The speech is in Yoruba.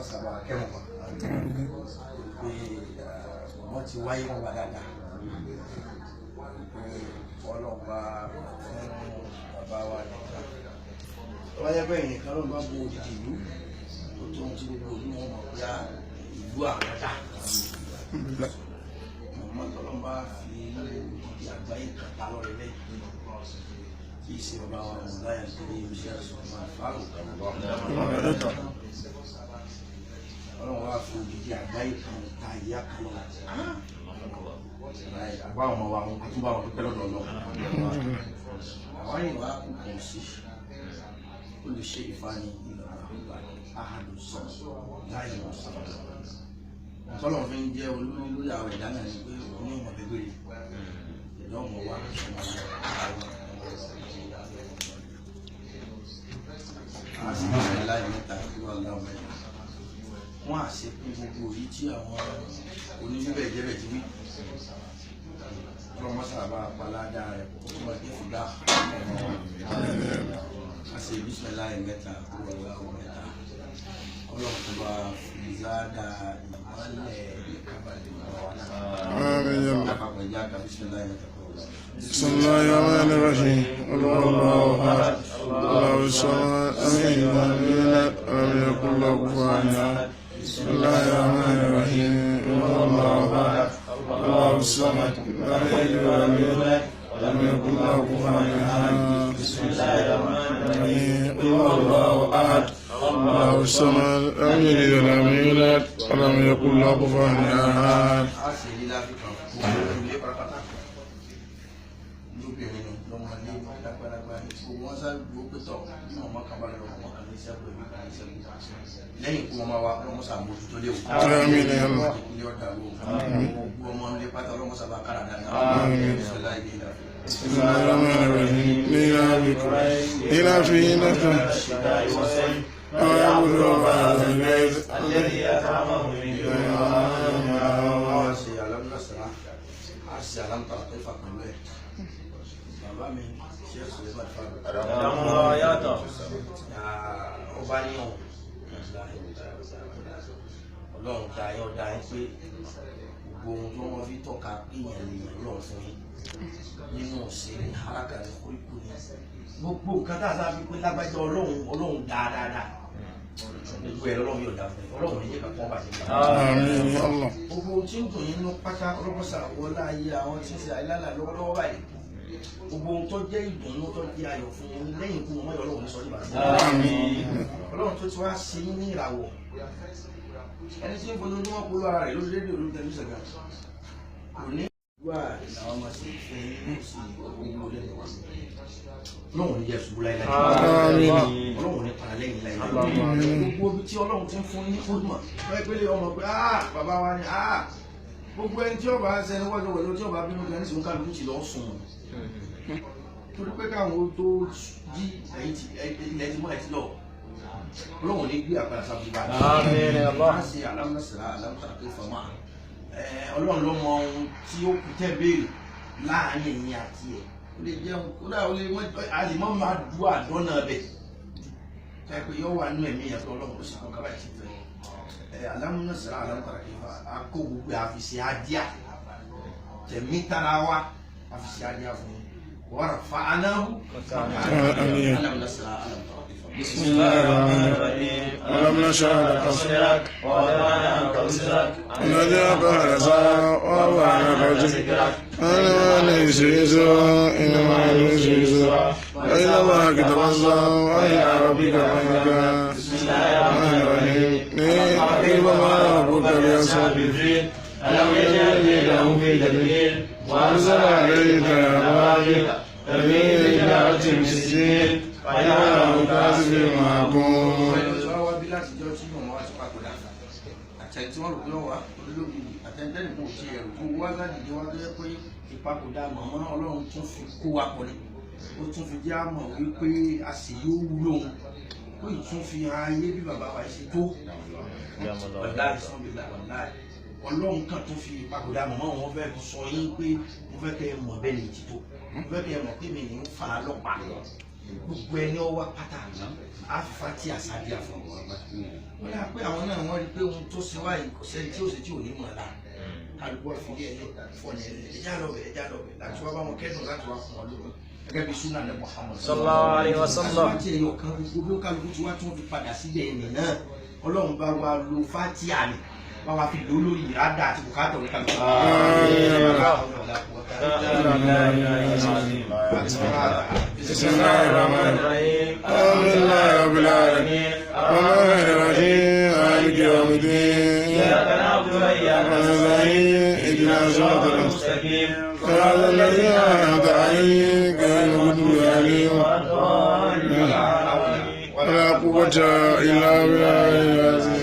Ọlọ́run sábà kẹ́wọ̀n pa pé wọ́n ti wáyé wọn wá dáadáa, pé Ọlọ́run bá fún bàbá wa nìkan tó bá yẹ bẹ́ẹ̀ nìkan ló ń bá bo odidi ìlú tó tó ohun tí gbogbo ìlú wọn mọ̀ pé ìlú àwọn dá mọ̀mọ́ tọ́lọ́ bá fi odidi àgbáyé kan ta lọ́rẹ̀ bẹ́ẹ̀ kì í ṣe bàbá wa mọ̀ láyà nítorí iṣẹ́ àṣùwọ̀n fáwọn Ọlọ́run wá fi odidi àgbáyé kan ta ìyá kan lọ. Àbá ọmọ wa wọn tún bá wọn dúpẹ́ lọ́dọ̀ Ọlọ́run. Àwọn yìí wá kú kàn sí olùṣe ìfani ìlànà ahadu sọ̀rọ̀ láyé wọn sọ̀rọ̀. Tọ́lọ̀ fi ń jẹ́ olórí lórí àwọn ẹ̀dá náà ni pé òun ní ìmọ̀ gbégbé ẹ̀dá ọmọ wa ọmọ wa àti ìṣẹ̀lẹ̀ láì mẹ́ta ìwà láwọn mẹ́ta. Wọ́n á ṣe pé gbogbo èyí tí àwọn oníbẹ̀ jẹ́bẹ̀ ti wí. Ọlọ́mọ sábà paládà rẹ̀ kó tó máa dé fúdà. A ṣe bísímẹ́láì mẹ́ta ìwà láwọn mẹ́ta. Ọlọ́run tó bá fi záádà ìmọ̀lẹ̀ ìkábàlẹ̀ wà náà. Àpapọ̀ ìjà kan bísímẹ́láì mẹ́ta kúrò lọ́wọ́. بسم الله الرحمن الرحيم. قل هو الله احد، الله الصمد، لم يلد ولم يولد ولم يكن له كفوا احد. بسم الله الرحمن الرحيم. قل هو الله احد، الله الصمد، لم يلد ولم يولد ولم يكن له كفوا احد. بسم الله الرحمن الرحيم. قل هو الله احد، الله الصمد، لم يلد ولم يولد ولم يكن له كفوا احد. A sì rí láfíkà gbogbo ilé pátápátá, lóbìnrin ni, lọmọdé, lágbàlagbà ní gbogbo wọn sáré gbogbo pé tọ bí wọn máa kábàárẹ̀ lọ wọn kàn ní sẹ́kù ẹbí kan ní sẹ́kù lẹ́yìn ikú wọn máa wá ọlọ́mọ sàmójútó léwu. Àmín ya Allah. Ilé ọ̀dà wo gbogbo ọmọ ilé pátá ọlọ́mọ sábà kára dáadáa. Ṣọlá ilé ìlà. بسم الله الرحمن الرحيم. إلى في نفسه ويعبد رب هذا البيت الذي أطعمه من جوع وآمنه. Àwọn ṣe alámúnásàrá á ṣe alámútàrà tó fà pẹ̀lú ẹ̀. Bàbá mi ṣe é sọ̀rọ̀ bá fà. Ọba ní ọ̀hún Ọlọ́run dá yín, ọ̀dá yín pé gbogbo ohun tí wọ́n fi tọ́ka èèyàn lè yàn lọ́run fún yín nínú òṣèré haraka ní koríko ní gbogbo nǹkan tá a sábà fi pé lágbájá Ọlọ́run Ọlọ́run dáadáa gbogbo ẹ̀ lọ́lọ́run yóò dá fún yín. Ọlọ́run ní yé kankan bàjẹ́ nípa آمين يا الله. Gbogbo ohun tí ń dùn yín nú pátá, ọlọ́mọṣà wọlé ayé àwọn tí ń ṣe àìlálà lọ́wọ́lọ́wọ́ báyìí, gbogbo ohun tó jẹ́ ìdùnnú tó jẹ́ ayọ̀ fún yín lẹ́yìn ikú wọn, Ọlọ́run ní sọ nígbà tí Ọlọ́run tó ti wá ṣe yín ní ìràwọ̀ ẹni tí ń fojoojúmọ́ polú ara rẹ̀ lórí rédíò, lórí tẹlifíṣàn gan kò ní wà làwọn máa ṣe fún yín sí owó lẹ́nu wa. Ọlọ́run ní jẹ́ ṣubú láíláí. آمين. Ọlọ́run ní padà lẹ́yìn láíláí. Gbogbo ibi tí Ọlọ́run ti ń fún yín fúdùmọ̀ wọ́n pélé ọmọ pé ah bàbá wa ni ah gbogbo ẹni tí ọba ṣẹni wọ́jọ́ wọ́jọ́ tí ọba bínú gan nísìnyí kálukú ti lọ sùn torí pé káwọn ó tó jí ẹ̀yìn ti ilẹ̀ ti mọ́ ẹ̀ ti lọ. Ọlọ́run ní gbé àpàdà sábúgbà á ṣe alámúnásìlá alámútàrà pé fọmọ Ọlọ́run ló mọ ohun tí ó kù tẹ́ béèrè láàrin ẹ̀yìn àti ẹ̀. Ó lè jẹun kódà ó lè mọ a lè mọ máa du àdọ́nà bẹ̀ ẹ pé yọ wà nínú ẹ̀mí yẹn pé Ọlọ́run kò sí kọ́ kábàá ti fẹ́ ẹ alámúnásìlá alámútàrà pé fà á kó gbogbo àfìsí adíà tẹ̀mí tara wa àfìsí adíà fún yín wọ́n fa anáhù alámúnásìlá alámútàrà pé fà. بسم الله الرحمن الرحيم. ألم نشرح لك صدرك ووضعنا عنك وزرك الذي أنقض ظهرك ووضعنا ذكرك. إن مع العسر يسرا، إن مع العسر يسرا، فإن الله كتب الصبر وإلى ربك فارغب. بسم الله الرحمن الرحيم. كيف ما ربك بأصحاب الفيل ألم يجعل كيده في تدليل وأرسل عليك أبابيل ترميهم بحجارة من سجيل فجعلهم كعصف مأكول. Ẹni tí wọ́n wá bí láti jọ tí wọ́n wá ti papòdà àtẹni tí wọ́n rò pé wọ́n wá olóògbé àtẹnitẹ́nì kò ti ẹ̀rù kó wá sádìde wá tó yẹ pé ìpapòdà màmá Ọlọ́run tún fi kó wa pọ̀ ni ó tún fi jẹ́ àmọ̀ wípé a sì yóò wúlò òun ó ì tún fi hàn ayé bí bàbá wa ṣe tó wàláì sọ́nbìlà wàláì. Ọlọ́run kan tún fi ìpapòdà màmá wọn fẹ́ sọ yín pé mo fẹ́ kẹ́ ẹ mọ̀ bẹ́ẹ̀ lè ti tó, mo fẹ́ kẹ́ ẹ mọ̀ pé mi ní ń fa lọ́pàá. Gbogbo ẹni ọwọ́ pátá àfífá tí àṣàdíà fún wọn. Wọ́n yà pé àwọn náà wọ́n rí pé ohun tó ṣe wáyé kò sẹ́ni tí ó ṣe tí ò ní mọ̀ ọ́ la. Kálukú wà fìdí ẹ̀ fọ̀nì ẹ̀ ẹ̀já lọ́bẹ̀ ẹ̀já lọ́bẹ̀ láti wá bá wọn kẹ́dùn láti wá fún wọn lómi. Gẹ́gẹ́ bí Súnà ní Muhammad. Sallallahu alaihi wasallam. Àti ẹ̀yọ̀ kan gbogbo bí ó kálukú tí wá tí wọ́n fi padà síbẹ̀ ẹ̀nì náà. Ọlọ́run bá wa lo Fátíà ni bá wa fi lò ó lórí ìrádà àti bùkátà oníkálukú. بسم الله الرحمن الرحيم الحمد لله رب العالمين الرحمن الرحيم مالك يوم الدين إياك نعبد وإياك نستعين اهدنا الصراط المستقيم المستقيم صراط الذين أنعمت عليهم غير المغضوب عليهم ولا قوة إلا بالله.